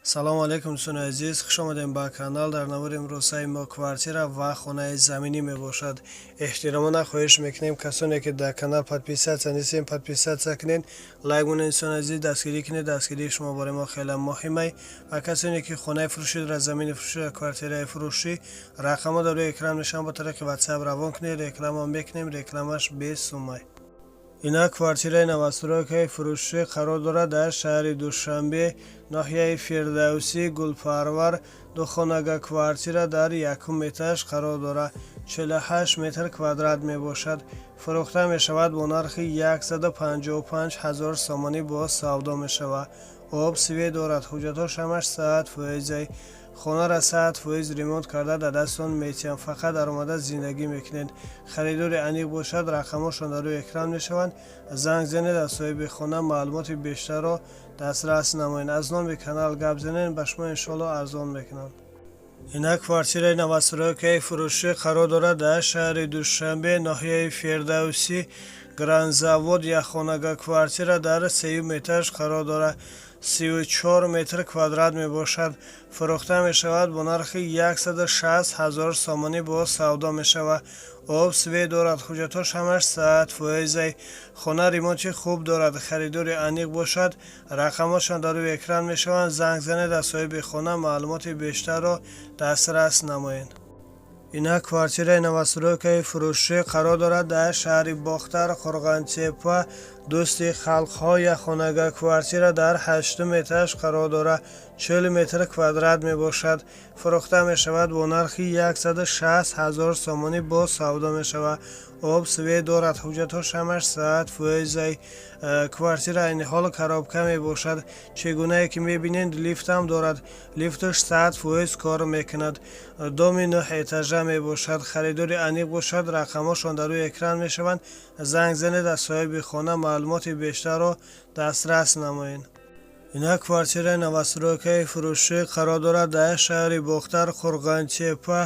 Салому алейкум, дӯстони азиз, хуш омадем ба канал. Дар навори имрӯзаи мо квартира ва хонаи заминӣ мебошад. Эҳтиромона хоҳиш мекунем, касоне ки дар канал подписаться нестем, подписаться кунед, лайк монед. Дӯстони азиз, дастгирӣ кунед, дастгирии шумо барои мо хеле муҳимай. Ва касоне ки хонаи фурӯшӣ дорад, замини фурӯшӣ, квартираи фурӯшӣ, рақамҳо дар рӯи экран мешаванд, ба тариқи WhatsApp равон кунед, реклама мекунем, рекламаш бесумай. Инак, квартираи новостройкаи фурӯшӣ қарор дорад дар шаҳри Душанбе, ноҳияи Фирдавсӣ, Гулпарвар. Духонага квартира дар якум этаж қарор дорад, 48 метр квадрат мебошад. Фурӯхта мешавад бо нархи 155 ҳазор сомонӣ, бо савдо мешавад. Об, свет дорад, ҳуҷҷатҳош ҳамаш 100%. Хонара 100% ремонт карда дар дастон метиҳам, фақат даромада зиндагӣ мекунед. Харидори аниқ бошад, рақамҳошон дар рӯи экран мешаванд, занг занед, аз соҳиби хона маълумоти бештарро дастрас намоед. Аз номи канал гап занед, ба шумо иншоалло арзон мекунанд. Инак, квартираи новостройкаи фурӯшӣ қарор дорад дар шаҳри Душанбе, ноҳияи Фирдавсӣ, Гранзавод. Якхонага квартира дар сеюм этаж қарор дорад, 34 метр квадрат мебошад. Фурӯхта мешавад бо нархи 160 ҳазор сомонӣ, бо савдо мешавад. Об, свет дорад, ҳуҷҷатҳош ҳамаш 100%. Хона ремонти хуб дорад. Харидори аниқ бошад, рақамҳошон дар рӯи экран мешаванд, занг занед, аз соҳиби хона маълумоти бештарро дастрас намоед. Инак, квартираи новостройкаи фурӯшӣ қарор дорад дар шаҳри Бохтар, Қурғонтеппа, Дӯсти халқҳо. Якхонага квартира дар ҳаштум этаж қарор дорад, 40 метр квадрат мебошад. Фурӯхта мешавад бо нархи 160 ҳазор сомонӣ, бо савдо мешавад. Об, свет дорад, ҳуҷҷатҳош ҳамаш 100%. Квартира айни ҳол коробка мебошад. Чӣ гунае ки мебинед, лифтам дорад, лифташ 100% кор мекунад. Доми нӯҳ этажа мебошад. Харидори аниқ бошад, рақамҳошон дар рӯи экран мешаванд, занг занед, аз соҳиби хона маълумоти бештарро дастрас намоед. Инак, квартираи новостройкаи фурӯшӣ қарор дорад дар шаҳри Бохтар, Қурғонтеппа,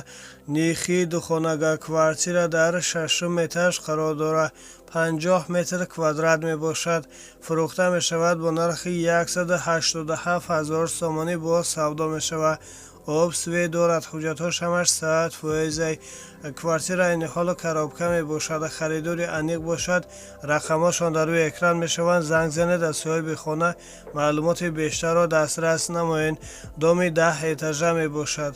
Нихи. Духонага квартира дар шашум этаж қарор дорад, 50 метр квадрат мебошад. Фурӯхта мешавад бо нархи 187 ҳазор сомонӣ, бо савдо мешавад. Об, свет дорад, ҳуҷҷатҳош ҳамаш 100%. Квартира айни ҳоло коробка мебошад. Харидори аниқ бошад, рақамҳошон дар рӯи экран мешаванд, занг занед, аз соҳиби хона маълумоти бештарро дастрас намоед. Доми 10 этажа мебошад.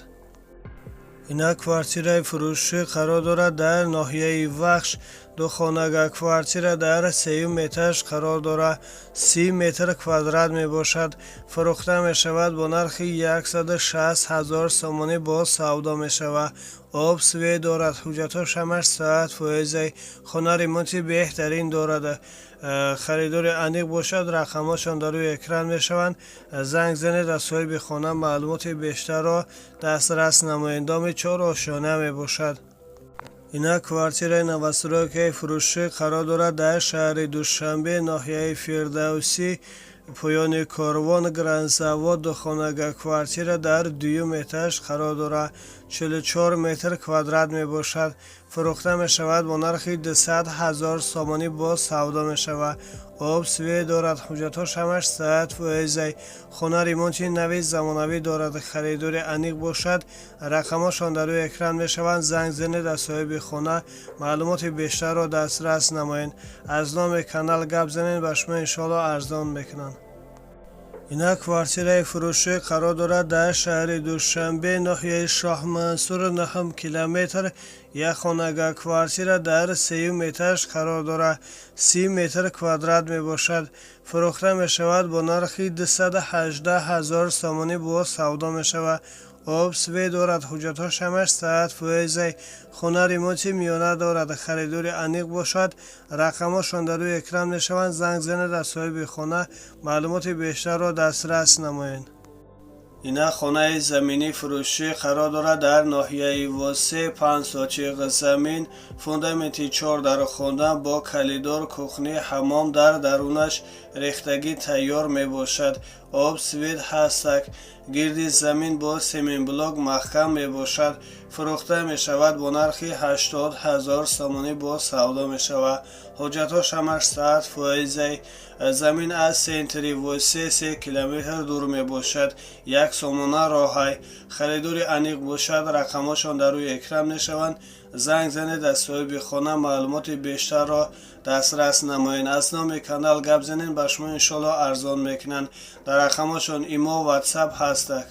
Инак, квартираи фурӯшӣ қарор дорад дар ноҳияи Вахш. Духонага квартира дар сеюм этаж қарор дорад, 30 метр квадрат мебошад. Фурӯхта мешавад бо нархи 160 ҳазор сомонӣ, бо савдо мешавад. Об, свет дорад, ҳуҷҷатҳош ҳамаш 100%. Хона ремонти беҳтарин дорад. Харидори аниқ бошад, рақамҳошон дар рӯи экран мешаванд, занг занед, аз соҳиби хона маълумоти бештарро дастрас намоед. Доми чор ошёна мебошад. Инак, квартираи новостройкаи фурӯшӣ қарор дорад дар шаҳри Душанбе, ноҳияи Фирдавсӣ, Поёни Корвон, Гранзавод. Духонага квартира дар дуюм этаж қарор дорад, 44 метр квадрат мебошад. Фурӯхта мешавад бо нархи 200 ҳазор сомонӣ, бо савдо мешавад. Об, свет дорад, ҳуҷҷатҳош ҳамаш 100%. Хона ремонти нави замонавӣ дорад. Харидори аниқ бошад, рақамҳошон дар рӯи экран мешаванд, занг занед, аз соҳиби хона маълумоти бештарро дастрас намоед. Аз номи канал гап занед, ба шумо иншоалло арзон мекунанд. Инак, квартираи фурӯшӣ қарор дорад дар шаҳри Душанбе, ноҳияи Шоҳмансур, нӯҳум километр. Якхонага квартира дар сеюм этаж қарор дорад, 30 метр квадрат мебошад. Фурӯхта мешавад бо нархи 218 ҳазор сомонӣ, бо савдо мешавад. Об, свет дорад, ҳуҷҷатҳош ҳамаш 100%. Хона ремонти миёна дорад. Харидори аниқ бошад, рақамҳошон дар рӯи экран мешаванд, занг занед, аз соҳиби хона маълумоти бештарро дастрас намоед. Инак, хонаи заминӣ фурӯшӣ қарор дорад дар ноҳияи Восе, 5 сотиқ замин, фундаменти чор дархона бо коридор, кухня, ҳаммом дар дарунаш рехтагӣ тайёр мебошад. Об, свет ҳастак. Гирди замин бо семенблок маҳкам мебошад. Фурӯхта мешавад бо нархи 80 000 сомонӣ, бо савдо мешавад. Ҳуҷҷатҳош ҳамаш 100 фоизай. Замин аз центри Восе 3 километр дур мебошад, як сомона роҳай. Харидори аниқ бошад, рақамҳошон дар рӯи экран мешаванд. Занг занед, аз соҳиби хона маълумоти бештарро дастрас намоед. Аз номи канал гап занед, ба шумо иншоалло арзон мекунанд. Дар рақамҳошон имо, ватсап ҳастак.